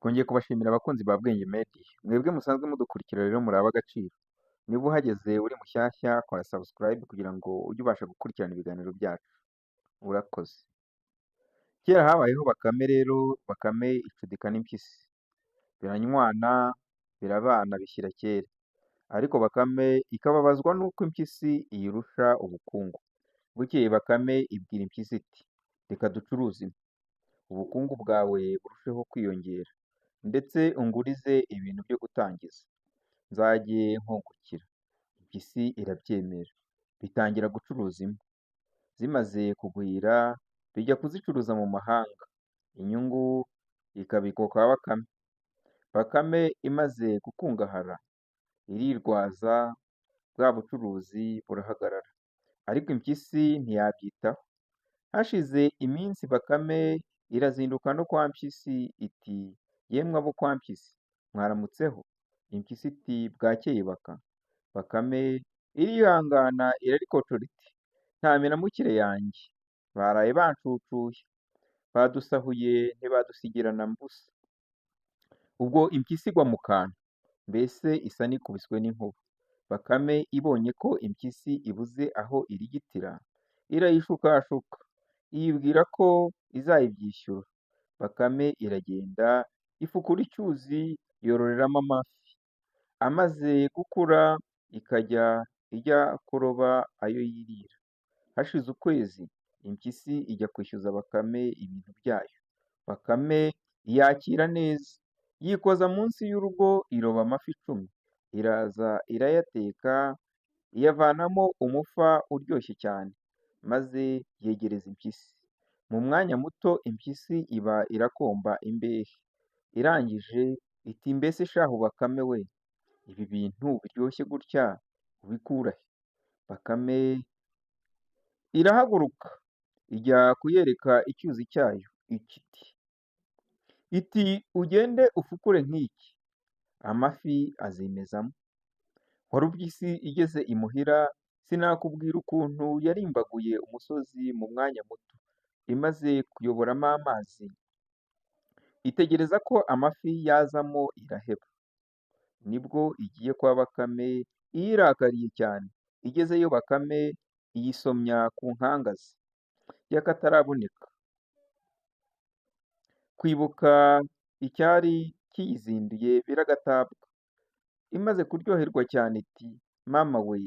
Twongeye kubashimira abakunzi ba Bwenge Media, mwebwe musanzwe mudukurikira rero muri ab'agaciro. Niba uhageze uri mushyashya, kora subscribe kugira ngo ujye ubasha gukurikirana ibiganiro byacu. Urakoze. Kera habayeho Bakame rero, Bakame icudika n'impyisi. Biranywana, birabana bishyira kera. Ariko Bakame ikababazwa n'uko impyisi iyirusha ubukungu. Bukeye Bakame ibwira impyisi iti: "Reka ducuruze impu, ubukungu bwawe burusheho kwiyongera, ndetse ungurize ibintu byo gutangiza, nzajye nkungukira." Impyisi irabyemera, bitangira gucuruza impu. Zimaze kugwira bijya kuzicuruza mu mahanga, inyungu ikabikwa kwa Bakame. Bakame imaze gukungahara irirwaza, bwa bucuruzi burahagarara. Ariko impyisi ntiyabyitaho. Hashize iminsi Bakame irazinduka no kwa Mpyisi iti: "Yemwe abo kwa Mpyisi, mwaramutseho?" Impyisi iti: "Bwakeye Baka." Bakame irihangana irarikocora iti: "Nta miramukire yanjye, baraye bancucuye, badusahuye ntibadusigira na mbusa." Ubwo impyisi igwa mu kantu, mbese isa n'ikubiswe n'inkuba. Bakame ibonye ko impyisi ibuze aho irigitira, irayishukashuka, iyibwira ko izayibyishyura. Bakame iragenda ifukura icyuzi yororeramo amafi. Amaze gukura ikajya ijya kuroba ayo yirira. Hashize ukwezi impyisi ijya kwishyuza Bakame ibintu byayo. Bakame iyakira neza, yikoza munsi y'urugo iroba amafi 10, iraza irayateka, iyavanamo umufa uryoshye cyane, maze yegereza impyisi. Mu mwanya muto impyisi iba irakomba imbehe. Irangije iti: "Mbese shahu Bakame we, ibi bintu biryoshye gutya ubikura he?" Bakame irahaguruka ijya kuyereka icyuzi cyayo iti: "Ugende ufukure nk'iki, amafi azimezamo." Warupyisi igeze imuhira, sinakubwira ukuntu yarimbaguye umusozi mu mwanya muto. Imaze kuyoboramo amazi, itegereza ko amafi yazamo iraheba. Nibwo igiye kwa Bakame iyirakariye cyane. Igezeyo Bakame iyisomya ku nkangaza y'akataraboneka. Kwibuka icyari kiyizinduye biragatabwa. Imaze kuryoherwa cyane iti: "Mama we,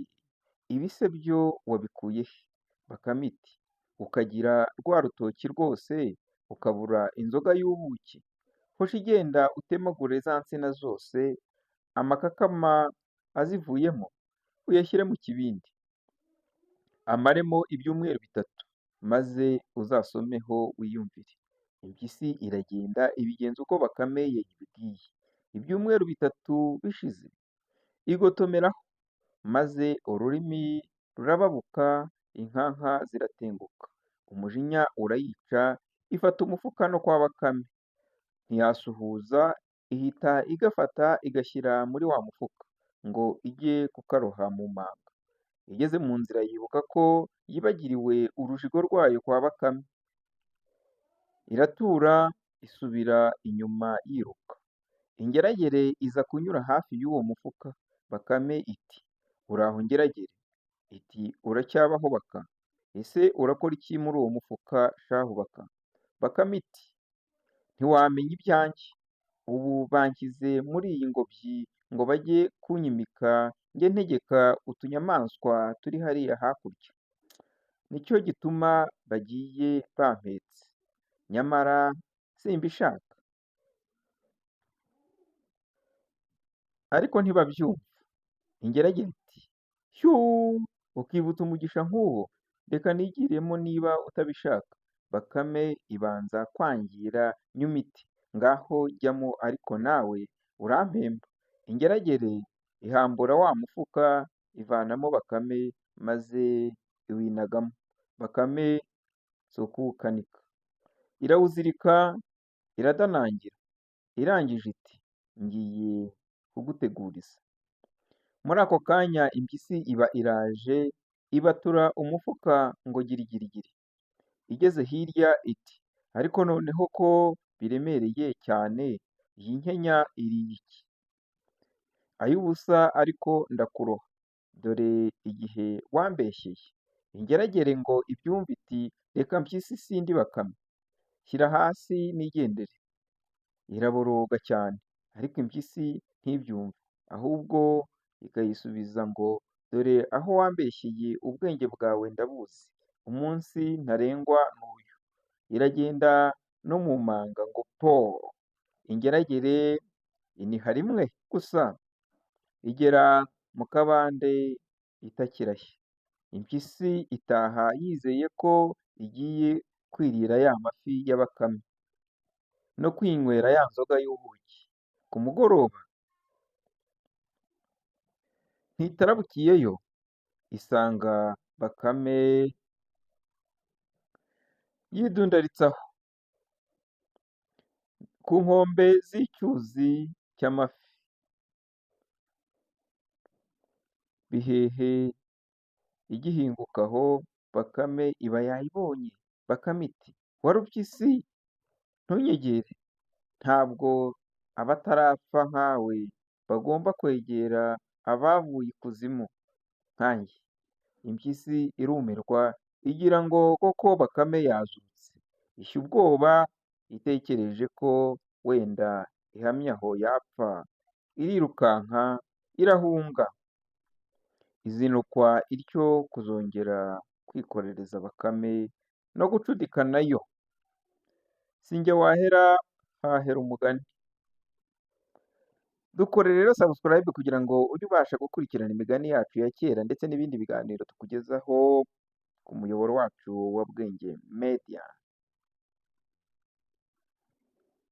ibi se byo wabikuye he?" Bakame iti: "Ukagira rwa rutoki rwose, ukabura inzoga y'ubuki? Hoshi genda utemagure za nsina zose, amakakama azivuyemo uyashyire mu kibindi, amaremo ibyumweru 3, maze uzasomeho wiyumvire." Impyisi iragenda ibigenza uko Bakame yayibwiye. Ibyumweru 3 bishize igotomeraho, maze ururimi rurababuka, inkanka ziratenguka, umujinya urayica, ifata umufuka no kwa Bakame. Ntiyasuhuza, ihita igafata igashyira muri wa mufuka, ngo ijye kukaroha mu manga. Igeze mu nzira yibuka ko yibagiriwe urujigo rwayo kwa Bakame. Iratura isubira inyuma yiruka. Ingeragere iza kunyura hafi y'uwo mufuka. Bakame iti: "Uraho Ngeragere?" Iti: "Uracyabaho Baka? Ese urakora iki muri uwo mufuka shahu Baka?" Bakame iti: "Ntiwamenya ibyanjye, ubu banshyize muri iyi ngobyi ngo bajye kunyimika njye ntegeka utunyamaswa turi hariya hakurya. Nicyo gituma bagiye bampetse, nyamara simbishaka." Ariko ntibabyumva. Ingeragere iti: "Shyuu, ukivutsa umugisha nk'uwo, reka nigiremo niba utabishaka." Bakame ibanza kwangira nyuma iti: "Ngaho jyamo ariko nawe urampemba." Ingeragere ihambura wa mufuka ivanamo Bakame maze iwinagamo. Bakame si ukuwukanika, irawuzirika iradanangira. Irangije iti: "Ngiye kuguteguriza." Muri ako kanya impyisi iba iraje ibatura umufuka ngo girigirigiri. Igeze hirya iti: "Ariko noneho ko biremereye cyane, Iyi nkenya iriye iki? Ay'ubusa ariko ndakuroha, dore igihe wambeshyeye. Ingeragere ngo ibyumve iti reka mpyisi sindi Bakame, shyira hasi nigendere. Iraboroga cyane, ariko impyisi ntibyumve, ahubwo ikayisubiza ngo dore aho wambeshyeye ubwenge bwawe ndabuzi, umunsi ntarengwa ni uyu. Iragenda no mu manga ngo poo! Ingeragere iniha rimwe gusa, igera mu kabande itakirashya. Impyisi itaha yizeye ko igiye kwirira ya mafi ya Bakame, no kwinywera ya nzoga y'ubuki. Ku mugoroba ntitarabukiyeyo, isanga Bakame yidundaritse aho, ku nkombe z'icyuzi cy'amafi. Bihehe igihinguka aho, Bakame iba yayibonye. Bakame iti Warupyisi ntunyegere, ntabwo abatarapfa nkawe bagomba kwegera abavuye ikuzimu nkanjye. Impyisi irumirwa igira ngo koko Bakame yazutse, ishya ubwoba itekereje ko wenda ihamye aho yapfa, irirukanka irahunga. Izinukwa ityo kuzongera kwikorereza Bakame no gucudika nayo. Si njye wahera hahera umugani. Dukore rero subscribe kugira ngo ujye ubasha gukurikirana imigani yacu ya kera ndetse n'ibindi biganiro tukugezaho ku muyoboro wacu wa Bwenge Media.